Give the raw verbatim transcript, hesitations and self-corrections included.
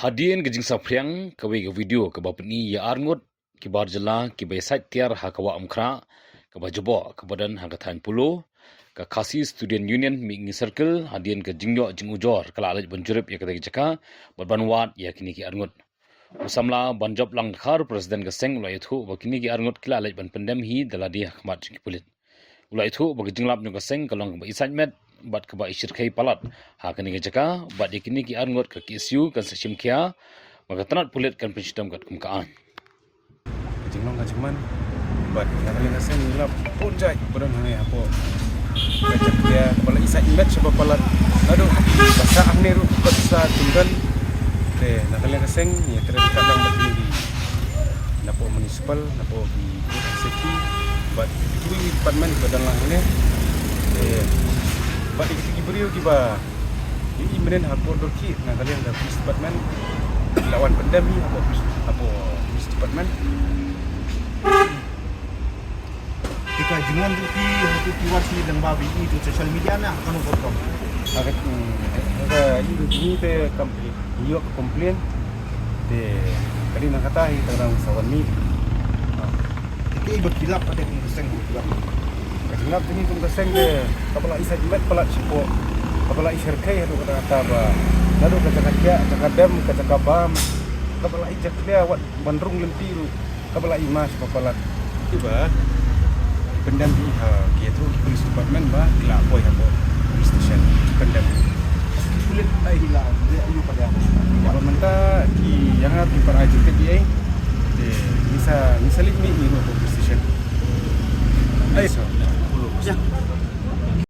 Hadien ka jingsaphriang kawei ka video kaba pyni ïa arngut ki bar jylla kiba ïasaid tiar ha ka wah Umkhrah kaba jubok kaba don ha ka thaiñ Polo, ka Khasi Student Union Mihngi Circle, hadien ka jingïoh jingujor ka la leit ban jurip ïa katei ka jaka bad ban wad ïa kine ki arngut. U samla Banjop Langdkhar, president ka seng, u la ïathuh ba kine ki arngut ki la leit ban pyndem hi da lade ha khmat jong ki pulit. U la ïathuh ba ka jinglap jong ka seng ka long kaba i sait met bad kaba i shyrkhei palat ha kane ka jaka, bad ïa kine ki arngut ka K S U kan sa shim khia, bad ka tnat pulit kan pynshitom katkum ka aiñ. Ka jinglong ka jingman bad na ka liang ka seng ngi la pynjah ba don hangne hapoh ka jakhlia kaba la i sait met shaba palat. Naduh ba sah hangne ruh ka sa tymmen. Te na ka liang ka seng ngi trei ka dang bad ngi napoh municipal, napoh ki road safety bad kiwei department ba dang lang hangne. Te bad ïa ki briew kiba ïohi mynnin ha kordor ki na ka liang ka police department, la wan pyndem hi hapoh police, hapoh police department. Te ka jingwan ruh ki, ha tu ki war shi dang ba bi i tu social media na kano ko kom. Ha ka, hmm, ha ka i tu jingte kam ïoh complain. Te kali na kata hi tang dang sa wan mih. Te ki ba ki lap kata kum ka seng ba ki lap. Ka jinglap jong ngi kum ka seng te kaba la i sait met palat shapoh, kaba la i shyrkhei haduh katta katta ba naduh ka jaka khiah, jaka dem, ka jaka bam, kaba la i jakhlia wat ban rung lynti ruh kaba la i ma shaba palat. Kiba pyndem hi ha ki ïathuh ki police department ba ki la poi hapoh